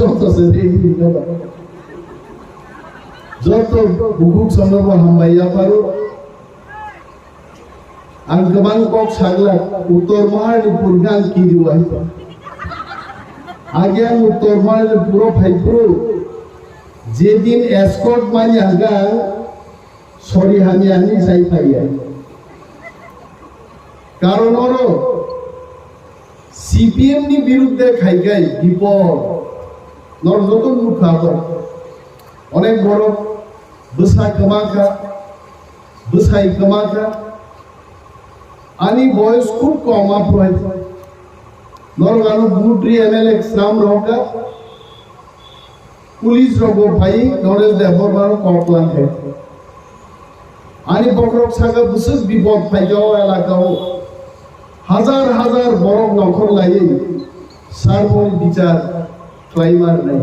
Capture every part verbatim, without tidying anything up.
Joto se re hini no. Joto bukuk sono bo hambai ya paro. Ang kwbang kok sagla, Uttor Maharani purkha ang kiri wai. Age ang Uttor Maharani puro phai puro. Jedin escort manya ga, sori hani ani sai phaiya. Karon oro C P M ni birudde khaigai bipod. Nor joto nukha to. Onek borok bwsa kwma kha, bwsai kwma kha. Ani boyos khub kom aphuru hai. Norok ano Gumutri M L A swnam rohor kha. Police rok bo phai Noresh Debbarma no kok lang khe. Ani bokhorok saka bwswk bipod phaikha o elaka o. Hajar hajar borok nongkhor laiwi sarmoni bichar khlai ma rwnai.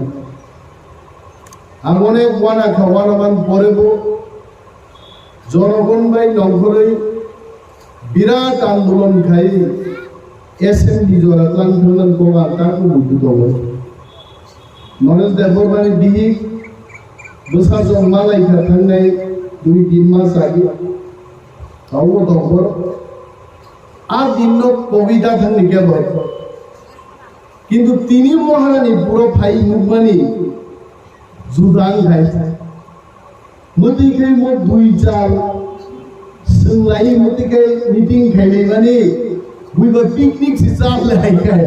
Ang onek uana kha, uana man pore bo jonogon bai nongkhorwi birat andolon khai S M D jora tlang thangnan kok ang takhuk buitu tongo. Noresh Debbarmani bihik bwsajwk malai kha thangnai dui tin mas age. Abo tongkor a dinno pogwi da thangni kebo. Kintu tini Maharani puro phai nukmani juda wng khai. Mwtwi khe mo dui chal swng lai, mwtwi khe meeting khainai mani buiba picnic si chal lai khai.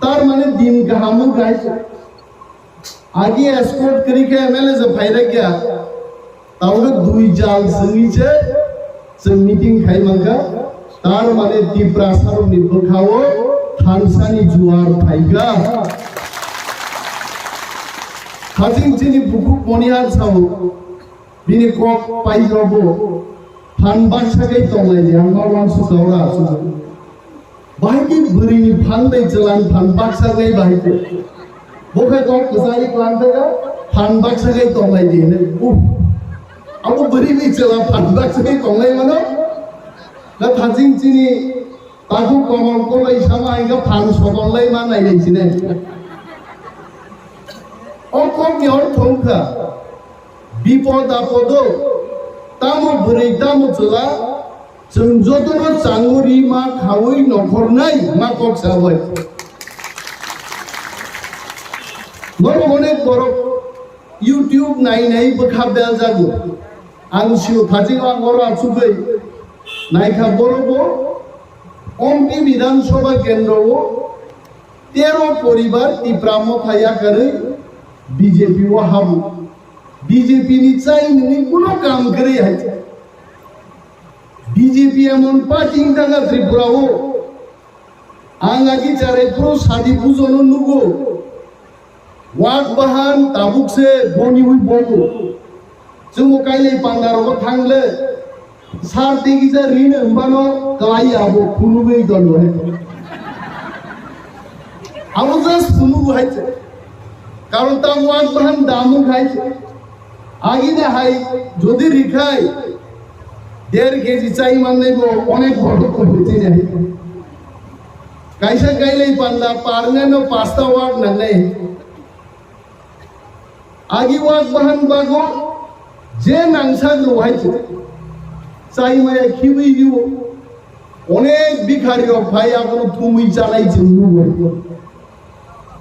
Tar mane din kaham wng khai. Agi escort kwrwi khe M L A se phairakya. Tabuk dui jal swngwi se chwng meeting khai mankha. Tar mane Tiprasarokni bwkhao thansani juar phaikha. Haching chini bukhuk Monihar sao. Bini kok paijabo phan baksa khe tonglai di, ang ma uansukha ora aswk. Bahai khe bwrwini phan bai chwlani phan baksa khe bahai khe. Bo khe kok kwchari klang thaka phan baksa khe tonglai di hinwi. Uff. Abo bwrwini chwla phan baksa khe tonglai mano. Na thaching chini takhuk komol kolai sama hingkha phan sotonlai ma nailai sine. O kokni ortho wngkha. Bipod apodo, tamo bwrwi, tamo chwla, chwng jotono changwi rima khaui nokhornai ma kok sabai. Norok onek borok YouTube nai nai bwkha beljago. Ang sio thaching ang oro achugwi naikha borobo Ompi Bidhan Sabha kendro o tero poribar Tipra Motha yakarwi B J P o habu. B J P ni chai nini kuno kam kwrwi hai. B J P emon party wngkha Tripura o. Ang agi charai phuru sadi pujono nugo. Wak bahan tabuk se boni hui bogo. Chwngbo kailai panda rogo thangle. Sar tei kisa rin wngmano kwlai abo phunugwi dono hai. Abo just phunugo hai se. Karon ta wak bahan damu khai se. Agini hai jodi rikhai der K G chai mannai bo onek bodo ko beti nai. Kaisa kailai panda parne no pasta wak nangnai. Agi wak bahan bago je nangsak rw hai se. Chai maya khiwi yo. Onek bikhari rok phai abono thumwi chanai chwng nugo.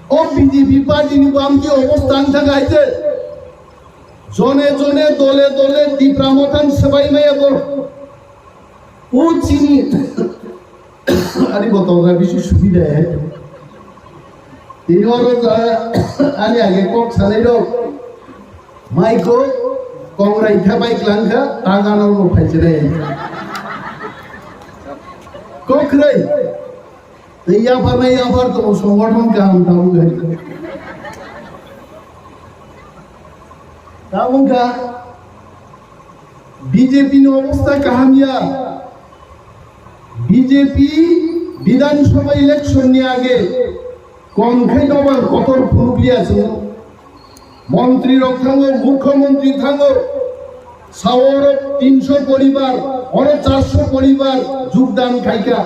O B J P party ni bamti obostha wng thang hai se. Jone jone dole dole Tipra Motha ni swbai maya bo. O chini ani bo tongra bisi subida hai. Tini oro ani age kok sanai rok. Mai ko kongrai kha bai klang kha, tagan oro phai chire. Kok khrai. Tei yaphar nai yaphar tongo, songothon kaham tabuk hai. Tabuk kha B J P ni obostha kaham ya. B J P Bidhan Sabha election ni age kom khe dobar kotor phunukliya chwng. Montri rok thango, mukhyamantri thango, sao oro tinsho poribar, oro charsho poribar jogdan khaikha.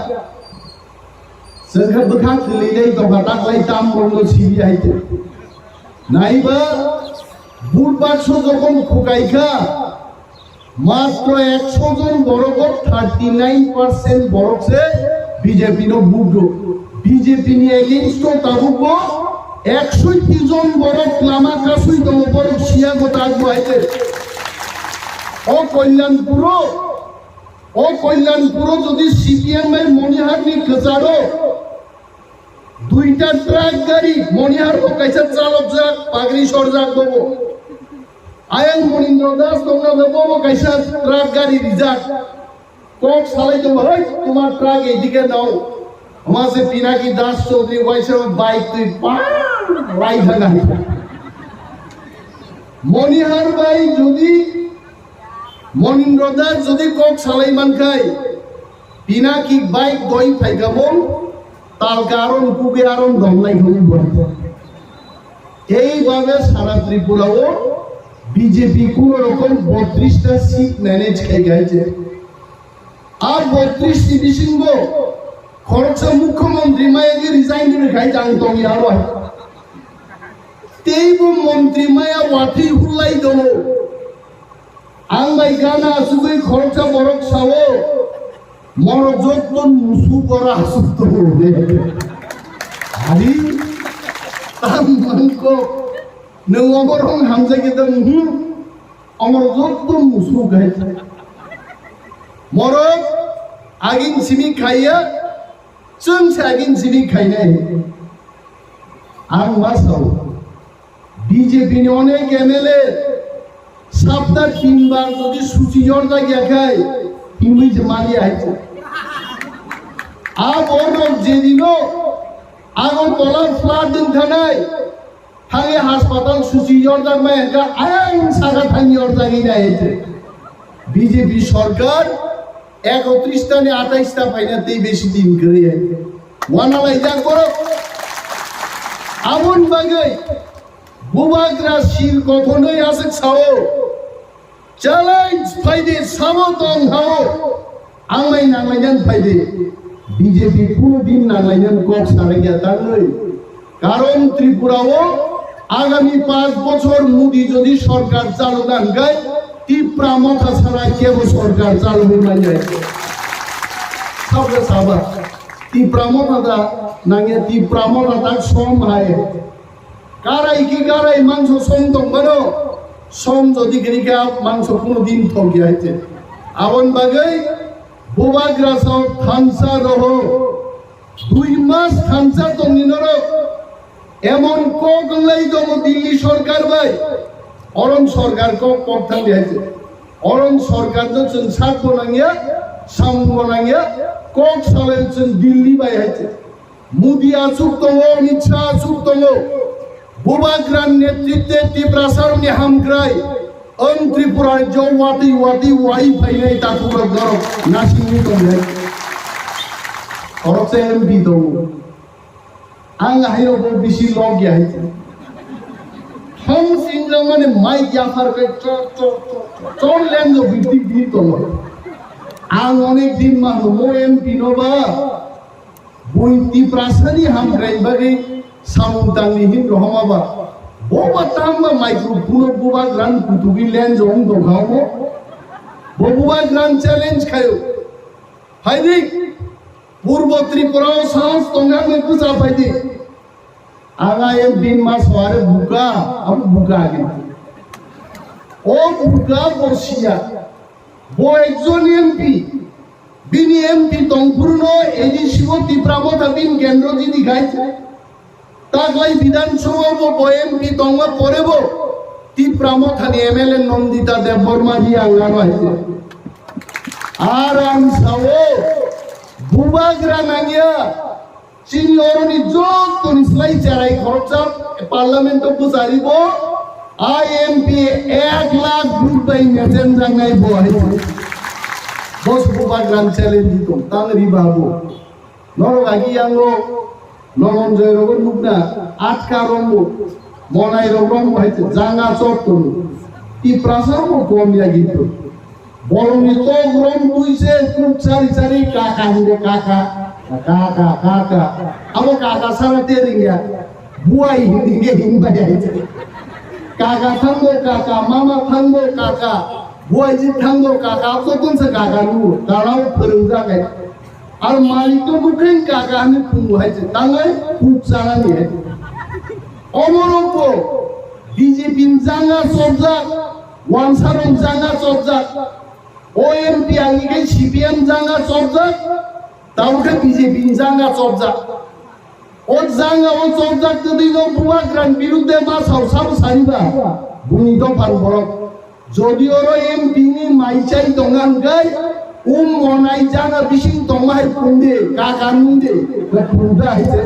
Chwngkha bwkha kwlwinai tongkha taklai tam rokno siri hai tong. Naiba vote bakso jokhon khukaikha, matro ekso jon borogo thirty nine percent borok se B J P no vote rw. B J P ni against o tabukbo eksotti jon borok lama kasui tongo, borok siya go tak bo hai tong. O Kalyanpuro, o Kalyanpuro jodi C P M bai Monihar ni kwcharo duita truck gari, Monihar bo kaisa chalokjak, pagri sorjak bobo. Ayang Monindra Das tongna bo, bobo kaisa truck gari rijak. Kok salai tongo, "Hoi, tuma truck edike nao." Homa se Pinaki Das Chaudhary waisa bike twi pa lai thang hai. Monihar bai jodi Monindra Das jodi kok salai mankhai, Pinaki bike doi phaikha mung, talka aron kubi aron dom lai thang bo. Ei babe sara Tripura o B J P kuno rokom botris ta seat manage khai gai je. A botris ni bisingo khoroksa mukhyamantri maya di resign di khai jang tong ya roi. Teibo mantri maya watwi hulai tongo. Ang bai gana asugwi khoroksa borok sao, "Morok jotto musu bora asuk tongo." Ari, tang mangko, nwng oborong hamjagwi tong, hmm? Omor jotto musu gai. Morok agin simi khaiya, chwng se agin simi khainai. Ang ma sao, B J P ni onek M L A sapta tin bar jodi suchi yorjak ya khai, himwi je mali hai. A borok jedino Agartala flood wng thanai, Thangwi haspatal suchi yorjak mai hwnkha, ayang saka thang yorjagwi nai hai se. B J P sorkar ekotris ta ni atais ta phaina tei besi din kwrwi hai. Wana laijak borok. Aboni bagwi bubagra sil kothonwi aswk sao. Challenge phaidi, samo tong hao, ang bai nanglainani phaidi. B J P kuno din nanglainani kok sarai ya tangnwi. Karon Tripura o agami panch bochor Modi jodi sorkar chalo na hwnkhe Tipra Motha sara kebo sorkar chalo hwnmanya. Sabra saba Tipra Motha da nangya, Tipra Motha tak som hai. Karai ki karai mangso som tong mano, som jodi kiri kha mangso kuno din thok ya hai se. Aboni bagwi bubagra sao thansa roho, dui mas thansa tongni norok emon kok wnglai tongo Delhi sorkar bai, orom sorkar kok kok thang di hai se. Orom sorkar no chwng sak bo nangya, samung bo nangya, kok salai chwng Delhi bai hai se. Modi achuk tongo, Amit Shah achuk tongo. Bubagra ni netritwe Tiprasa rokni hamkrai. Ang Tripura rajyo watwi watwi wai phainai takhuk rok norok nasingwi tongnai. Khoroksa M P tongo. Ang haino bo bisi log ya hai. Thong singjak mani mic yaphar kai chok chok chok chok. Chon leng jo biti bi tongo. Ang onek din ma mo M P no ba. Bui Tiprasani hamkrai bagwi samung tangni hin rohoma ba. Bo ba tang ba microphone bubagra ni kutugi lenj ong dongkha omo. Bo bubagra ni challenge khayo. Phaidi Purbo Tripura o sahos tongkha hwnwi bwsa phaidi. Ang ayang din mas ware buka, abo buka age. O buka bo siya. Bo ekjon M P. Bini M P tongphuru no A D C o Tipra Motha bin kendro jini khai. Taklai Bidhan Sabha bo bo M P tongma pore bo Tipra Motha ni M L A Nandita Debbarma ri ang ano hai. Ar ang sao bubagra nangya. Chini oroni jottoni slai cherai khoroksa parliament o bwchari bo I M P ek lakh vote bai mechen jangnai bo hai. Bos bubagra ni challenge tong tang ri ba bo. Norok agi yango Nononjoy rogo nukna atka rombo monai rok rombo hai janga chottono. Tiprasa rogo kom ya gitu. Bolongni tok rom twi se kuk chari chari kaka hinde kaka. Kaka, kaka. Abo kaka sana te ringya. Buai hindi ke himba ya. Kaka thango kaka, mama thango kaka. Buai ji thango kaka, abo tun se kaka nu. Kalau perung jagai. Ar malik to bukan kaka ni pungu hai je. Tangai puk sana ni hai. Omoropo B J P janga sobjak, wansarong janga sobjak. O M P ang ikai C P M janga sobjak, tamo khe B J P janga sobjak. O janga o sobjak twi no bubagrani birudde ma sao sabo sariba, buni dophar borok. Jodi oro M P ni mai chai tongna hwnkhe, um monai janga bising tongma hai pungde, kaka nungde, na pungda hai se.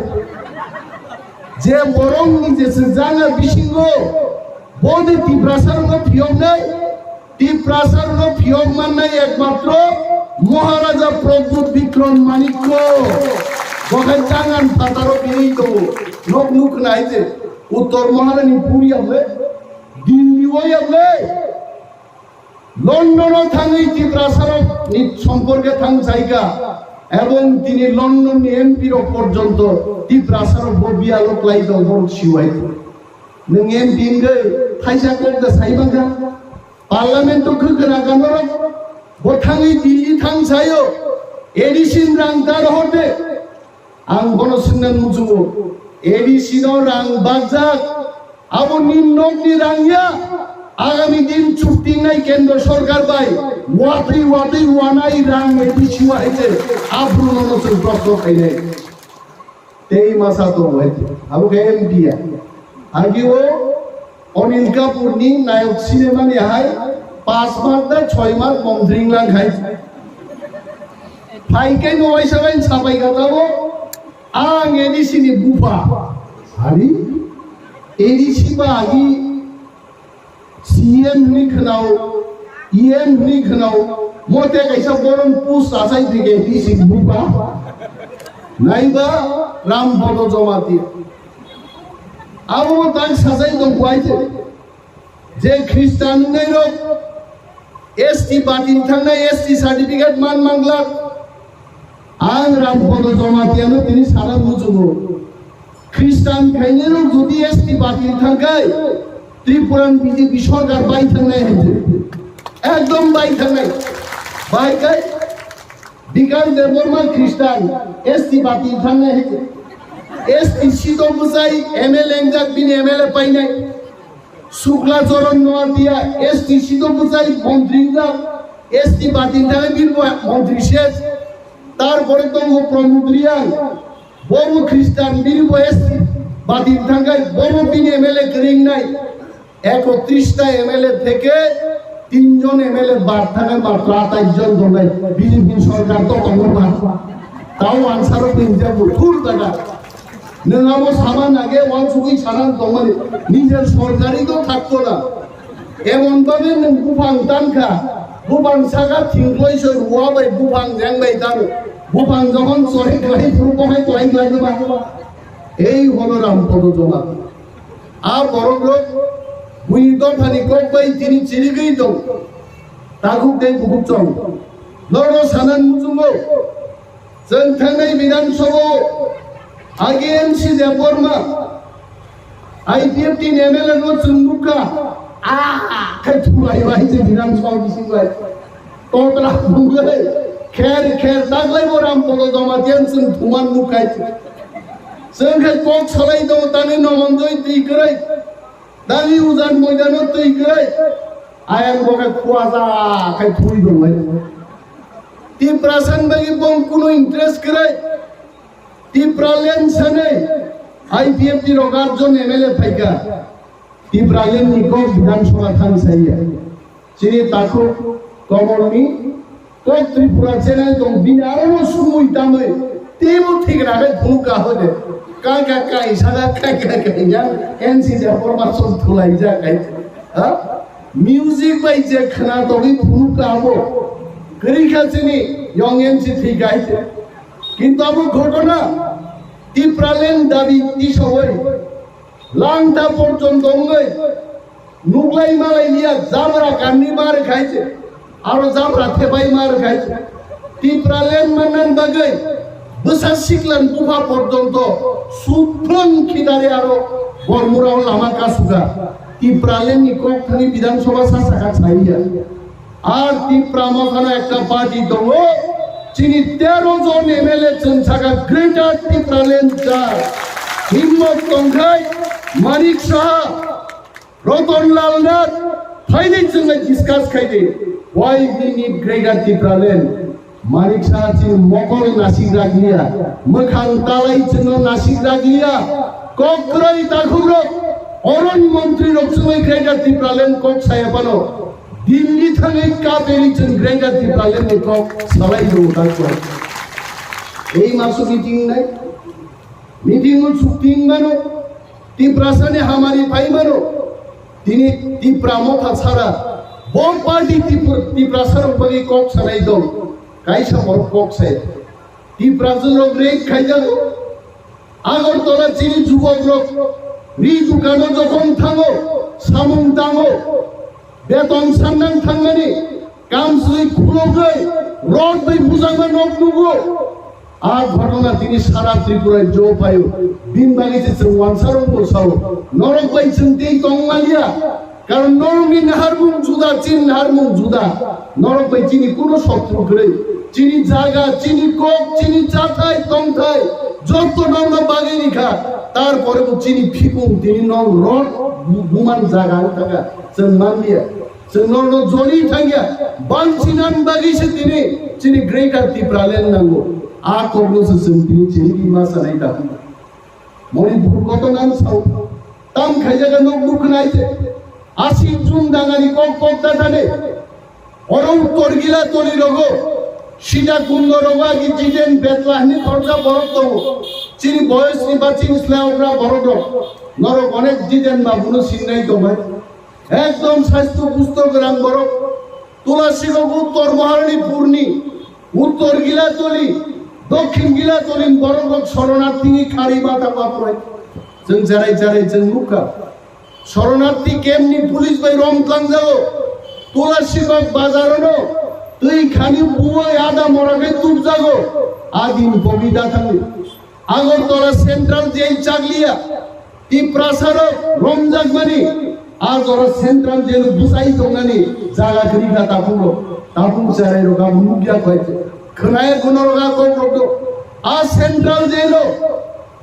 Je borok ni je se janga bisingo, bode Tiprasa no phiyoknai, Tiprasa rokno phiyok mannai ekmatro Maharaja Pradyut Bikram Manikya. Bo khe jangan phataro bini tongo. Nok nuk khnai je Uttor Maharani puri yablai, Delhi o yablai, London o thangwi Tiprasa rokni somporke thang chaika. Ebong tini London ni M P rok porjonto Tiprasa rok bo biyalo klai tong borok siwai. Nwng M P wngwi thaisa kok da sai bangkha. Parliament o khwkhwna ka norok bo thangwi Delhi thang sayo, A D C ni rang dar horde. Ang bono swngna muchungo, A D C no rang bajak, abo ni nokni rang ya. Agami din chukti nai kendro sorkar bai watwi watwi wanai rang A D C wa hete aphuru no chwng prokto khainai. Tei masa tongo hai, abo khe M P ya. Agi o Anil Kapoor ni nayok cinema ni hai pas mark da choi mark mom dring lang hai. Phai khe no waisa bai sabai ga tabo. Ang A D C ni bupha. Hari A D C ba agi C M hwnwi khwnao, E M hwnwi khwnao, mote kaisa borom post achai thike D C buba. Naiba Ram Bodo Jamatia. Abo tak sajai tong buai je. Je Khristan wngnai rok S T batin thangnai S T certificate man manglak. Ang Ram Bodo Jamatia no tini sana muchungo. Khristan khainai rok jodi S T batin thangkhai, Tripura ni B J P sorkar bai thangnai hai se. Ekdom bai thangnai. Bai khai Bikash Debbarma Khristan S T batin thangnai hai se. S T sito bwsai M L A wngjak bini M L A painai. Sukla Charan Noatia S T sito bwsai montri wngjak S T batin thangwi bini bo montri ses. Tarpore tongo Pramod Reang. Bobo Khristan bini bo S T batin thangkhai, bobo bini M L A kwrwi wngnai. Ekotris ta M L A theke tinjon M L A bad thangkhai, matro atais jon tongnai. B J P sorkar to tongo ba. Tao ansaro tinjabo thur daga. Nwng abo sama nage wansugwi sana tongmani. Nijer sorkari to thakto na. Emon babe nwng buphang tankha, buphang saka thingkloi se rua bai buphang jeng bai tano, buphang jokhon chori klai phuru bohai klai klai ba. Ei hono Ram Podo Joma. A borok rok buini dophani kok bai tini chirigwi tong. Takhuk tei bukhuk chong. Norok sanan muchungo. Chwng thangnai Bidhan Sabha o agi M C Debbarma, I P F T ni M L A no chwng nukha, ah, khe thulai bai je Bidhan Sabha bisingo hai. Totla bungwi, kher, kher, taklai bo Ram Podo Jamatia chwng thuman nukha hai. Chwng khe kok salai do, tani Nomonjoi twi kwrwi. Dagi ujan moidano twi kwrwi, ayang bo khe khuaja khai thui dongmai. Tiprasa ni bagwi bo kunu interest kwrwi. Tipraland sanwi I P F T rok atjon M L A phaikha. Tipraland ni kok Bidhan Sabha thang saiya. Chini takhuk Komorni kok Tripura channel tong bini aro no sumui tamui teibo thik rakhai phunuk ka hode. Ka ka kai saka kai kai kai ya N C J former song thulai ja kai. Ha? Music bai je khna togwi phunuk ka abo. Kwrwi kha chini young M C thik kai. Kintu abo ghotona Tipraland dabi tisawai. Langta porjonto wngwi nuklai malai liya jabra kanni ma rwkhai se, aro jabra thepai ma rwkhai se. Tipraland mannan bagwi Bwsa siklan bupha porjonto suthlwng khidari aro Bormurao lama kasuga. Tipraland ni kok thani Bidhan Sabha sa saka saiya. Ar Tipra mokhano ekta party tongo. Chini tero jon M L A chwng saka Greater Tipraland cha. Himmot tongkhai Manik Saha, Ratan Lal Nath, phaidi chwngno discuss khaidi. Why we need Greater Tipraland? Manik Saha chini mokol nasik ragliya, mwkhang talai chwngno nasik ragliya. Kok kwrwi takhukrok, oron montri rok chwngwi Greater Tipraland kok saya phano. Delhi thangwi kaperi chwng Greater Tipraland ni kok salai rw dakwa. Ei masu meeting nai? Meeting o chukting mano, Tiprasa ni hamari phai mano. Tini Tipra motha sara, bo party Tipra, Tiprasa rok bagwi kok sanai dol, kaisa borok kok sai. Tiprasa rok rape khaijago. Agartala chini jubok rok ri dukano jokhon thango, samung tango, beton sannang thangmani, kam swi khulogwi, rod bai bujangma nok nugo. A ghotona tini sara Tripura jo payo. Bini bagwi se chwng wansaro bo sao. Norok bai chwng tei tong maliya. Karon norokni naharmung juda, chini naharmung juda. Norok bai chini kuno sotru kwrwi. Chini jaga, chini kok, chini chathai, tongthai, jotto norokno bagwi rikha. Tarpore bo chini phikung tini nok rod bu-, buman jaga wng thangkha. Chwng manliya. Chwng norokno joli thangya, bangsinan bagwi se tini chini Greater Tipraland nango. A kokno se chwng tini chini bima sanai dakhna. Manipur koto nan sao, tam khaijaga nok nukhnai se. Asi chum dangani kok kok da thane. Oro uttor gila toli rogo, sida kundo rogo agi Jiten Betlah ni khorja borok tongo. Chini boyos ni ba chini slai okra borok rok. Norok onek Jiten babuno singnai tongbai. Ekdom sastho pusto gwnang borok. Tulasikok Uttor Maharanipurni, Uttor Gilatoli, Dokhin Gilatolini borok rok soronarthini khari mata bapurai. Chwng cherai cherai chwng nukha. Soronarthi campni police bai rom tlangjago. Tulasikok bazarono twi khani buwai ada mora khe tubjago. Adin pogi dathangni. Agartala Central Jail chakliya, Tiprasarok romjakmani, a jora Central Jail bwsai tongnani jaga kwrwi kha tapungrok, tapung cherairok abo nukya khlai khe. Khwnaya gunorok a kokrok do. A Central Jailo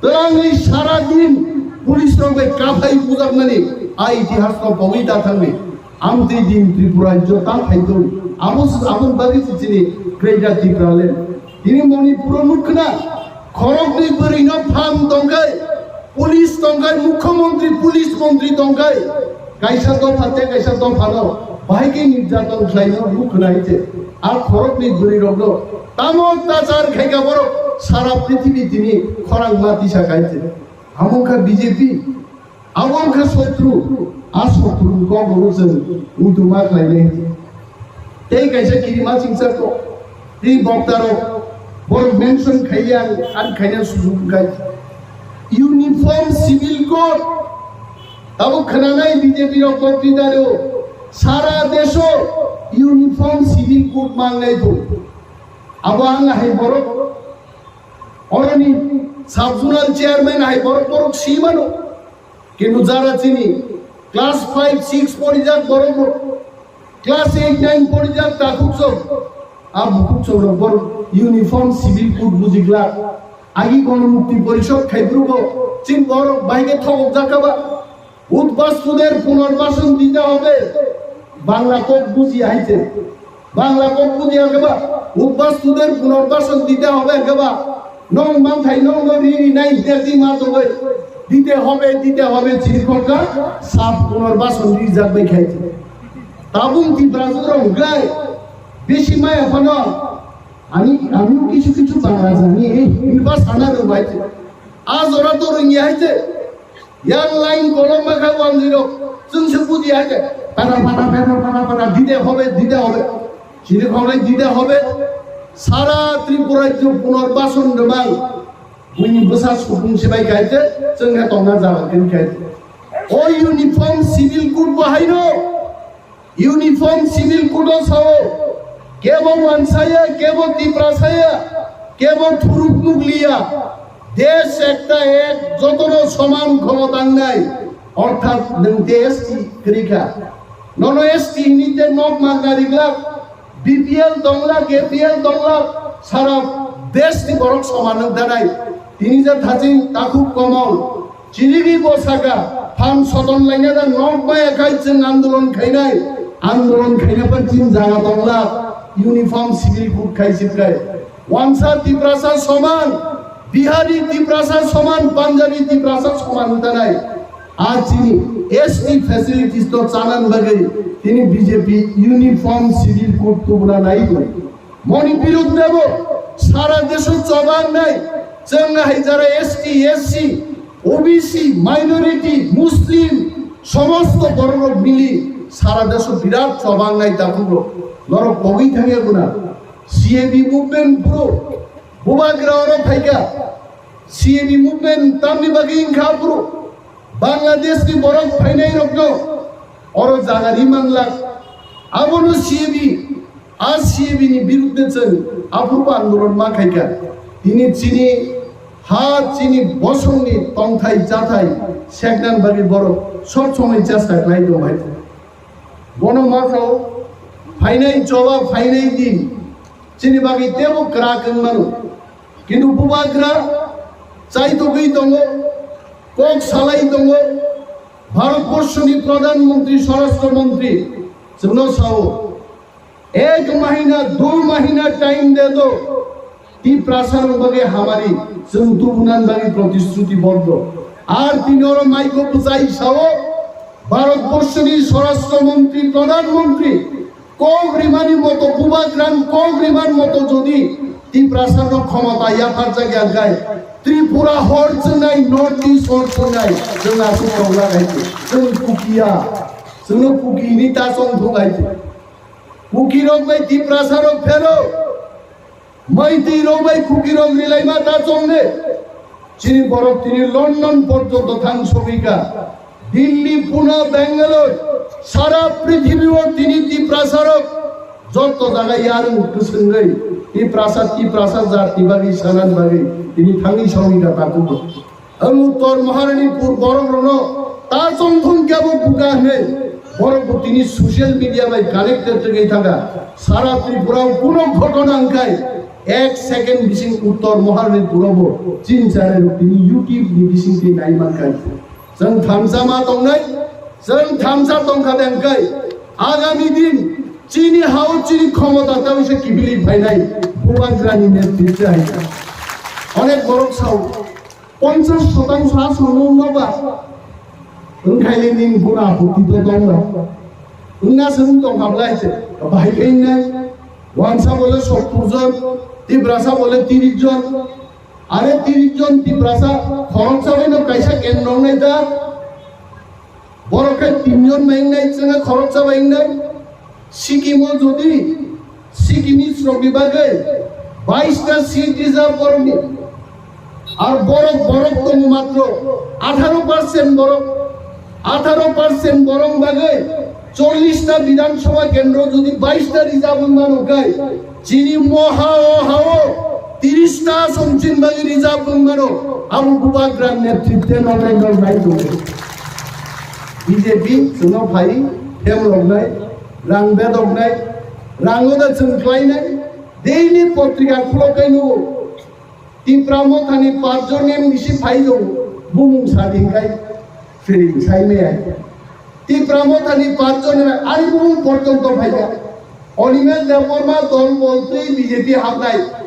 twrangwi sara din police rok bai kaphai bujakmani a itihasno pogwi ta thangni. Amtwi din Tripura rajyo ta phaitong. Abo, aboni bagwi se chini Greater Tipraland. Tini Manipuro nukkhna, khoroknwi bwrwino phang tongkhai, police tongkhai, mukhyamantri, police mantri tongkhai, kaisa dopha tei kaisa dophano bahai khe nirjaton khlaino nukkhna hai se. A khoroknwi bwrwirokno tamo tachar khaikha borok sara prithibi tini khorang ma tisa khai se. Amo wngkha B J P. Abo wngkha sotru, a sotru ni kok rok chwng muitu ma khlainai. Tei kaisa kirima chingsa kok, tei bokta rok borok mention khaiya ang, ang khaina sujuk wngkha. Uniform Civil Code, tabuk khwnanai B J P rok bokti daro, sara deso Uniform Civil Code mangnai bo. Abo ang hai borok, oroni Sub Zonal Chairman hai borok, borok si mano. Kintu jara chini class five, six porijak borok rok, class eight, nine porijak takhuk sok, a bukhuk sok rok borok uniform civil code bujikla. Agi Ganamukti Porishod khai phuru bo chini borok bai khe thokok jakha ba. Udbastuder punarbasan dite hobe. Bangla kok buji haite. Bangla kok buji hakhe ba, udbastuder punarbasan dite hobe hakhe ba, nong mangthai nong no ri ri nai hingke di ma tongoi. Dite hobe, dite hobe chiri khorka, sab punarbasan rijak bai khai. Tabung Tiprasa rok hwnkhe bisi maya phano, আমি, আমিও কিছু কিছু বাংলা জানি, এই হিন্দু ভাষা না রোবাইছে। আজ ওরা তো রঙিয়ে আইছে। Yang line kolom ma kha one zero. Chwng se buji hai khe. Para, para, para, para, para, dite hobe, dite hobe. Chini khonai dite hobe. Sara Tripura rajyo punarbasan rwmang. Buini bwsa supung sibai khai khe, chwng khe tongna jaga khe khai khe. O uniform civil code bo haino. Uniform civil code o sao, kebo wansaya, kebo Tiprasaya, Kebo thuruk nukliya, desh ekta ek, jotono soman khomota wngnai, orthat nwng te S T kwrwi kha. Nono S T hinwi te nok magna rijak, B P L tonglak, A P L tonglak, sara desh ni borok soman wng tanai. Tini je thaching takhuk komol, chirigwi bo saka, phan soton laina da nok maya khai chwng andolon khainai, andolon khaina phan chini jaga tonglak, uniform civil code khai sibkhai. Wansa Tiprasa soman, Bihari Tiprasa soman, Punjabi Tiprasa soman wng tanai. A chini S T facilities to chanan bagwi tini B J P uniform civil code tubuna nai tong. Moni birud nebo sara desho chobang nai. Chwng hai jara S T, S C, O B C, minority, Muslim, somosto borok mili sara desho birat chobang nai takhuk rok. Norok kogwi thangya guna. C A B movement phuru bubagra oro phaikha. C A B movement tamni bagwi wngkha phuru Bangladesh ni borok phainai rokno oro jaga ri manlak. Abono C A B, a C A B ni birudde chwng aphuru andolon ma khaikha. Tini chini ha chini bosongni tongthai chathai seknan bagwi borok sob somoi chesta khlai tong hai. Bono ma kho phainai choba phainai din chini bagwi tebo kwrak wng mano. Kintu bubagra chaitogwi tongo, kok salai tongo. Bharatborsoni Pradhan Mantri, Swarashtra Mantri chwngno sao, ek mahina, dui mahina time de do, Tiprasa rok bagwi hamari chwng tubunan bagwi protishruti boddo. Ar tini oro maiko bwchai sao, Bharatborsoni Swarashtra Mantri, Pradhan Mantri, kok rimani moto, bubagrani kok rimani moto jodi Tiprasa no khomota yapharjak ya khai, Tripura hor chwngnai, North East hor chwngnai, chwng aswk tongla khai, chwng Kukiya, chwngno Kukini ta chong thung khai. Kuki rok bai Tiprasa rok phero. Maitwi rok bai Kuki rok rilaima ta chongne. Chini borok tini London porjonto thang sogwikha. Delhi, Pune, Bangalore, sara prithibi o tini Tiprasa rok joto jaga yarwng kwswngwi Tiprasa, Tiprasa jat ni bagwi sanan bagwi tini thangwi sogwikha takhuk. Ang Uttor Maharanipur borok rokno ta chongthong kebo buka hwnwi borok bo tini social media bai connected wngwi thangkha. Sara Tripura o kuno ghotona wngkhai ek second bising Uttor Maharanipur o bo chini channel rok tini YouTube ni bising twi nai mankhai. Chwng thamsa ma tongnai, chwng thamsa tongkha de wngkhai agami din chini hao chini khomota ta wngse kiphilwi phainai bubagrani netritwe hai. Onek borok sao, ponchas shotangso aswk nwng noba. Wngkhaile nini guna aputti to tongno. Wngna se wng tongkha bwlai se. Bahai khe wngnai. Wansa bole sottur jon, Tiprasa bole tiris jon. Are tiris jon Tiprasa khoroksa bai no kaisa kendro wngnai ta. Borok khe tin jon bai wngnai, chwngkhe khoroksa bai wngnai. Sikkim o jodi Sikkimis rokni bagwi bais ta seat reserve borokni. Ar borok, borok tongo matro atharo percent borok. Atharo percent borok bagwi chollish ta Bidhan Sabha kendro jodi bais ta reserve wng mano khe, chini moha o ha o tiris ta somchin bagwi reserve wng mano. Abo bubagra netritwe no nai no nai tongo. B J P chwngno phai hem roknai, rang bedoknai, rango da chwng khlainai, daily potrika khuloknai nugo. Tipra Mothani panchjonni bisi phai tongo, bumung sadi khai, feeling sai maya. Tipra Mothani panchjonni ani bumung porjonto phaiya. Animesh Debbarma dol boltwi B J P habnai.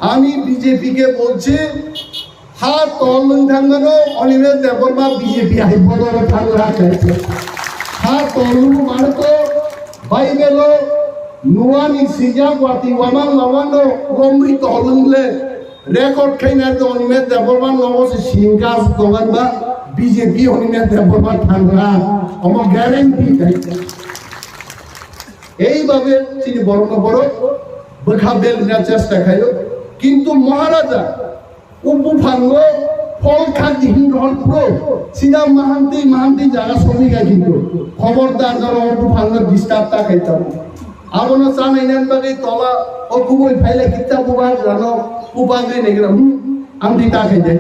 Ami B J P ke bolchi, ha tol wng thangmano Animesh Debbarma B J P hai bodol thangla khe. Ha tol wng mano to Bible o Noani sijak wati wamang wamang no romwi tol wng le. Record khaina to Animesh Debbarma nogo se singka dogan ba B J P Animesh Debbarma thangna omo guarantee dai. Ei babe chini borok no borok bwkha belna chesta khayo, kintu Maharaja o buphango phol khak di hin rohor pro sida mahanti mahanti jaga somi ga kintu khobordar jaro o buphango disturb ta khai tamo. Abono chanai nan bagwi tola o kubui phailai kitta bubagrano Kubagwi negra, hmm, ang di ta khai de.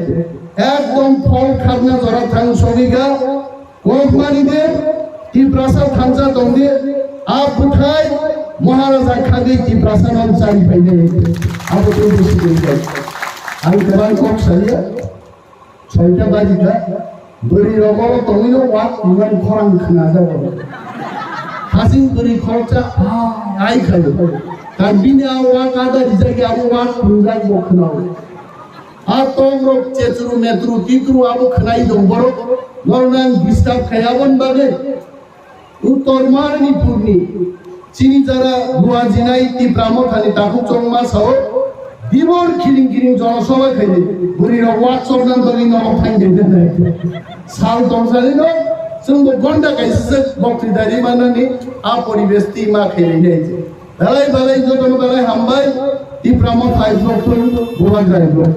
Ekdom phol khakna jora thang sogwi ga. Kokmani de, Tiprasa thansa tong de. A bwthai Maharaja khagwi Tiprasa no chari phai de. Abo tei bisi de. Ang kwbang kok saliya. Soita bajikha, bwrwi rok oro tongwino wak tongmani khorang khna jago. Hasing bwrwi khoroksa, ah, ai khayo. Kan bini a wak ada rijak ya, abo wak phunjak bo khna. A tong rok chechuru metru titru abo khnai dong borok. Norok nang disturb khai abon bagwi. Uttor Manipurni chini jara luajinai Tipra Mothani takhuk chongma sao, dibor kiring kiring jonosabha khaidi, bwrwi rok wak chokna bagwi norok phainai. Sal tongsalino chwngbo gonda kaisa se boktwi dari manani a poribesh twi ma khainai. Belai belai jotono belai hambai, Tipra Motha block twi Bubagra block.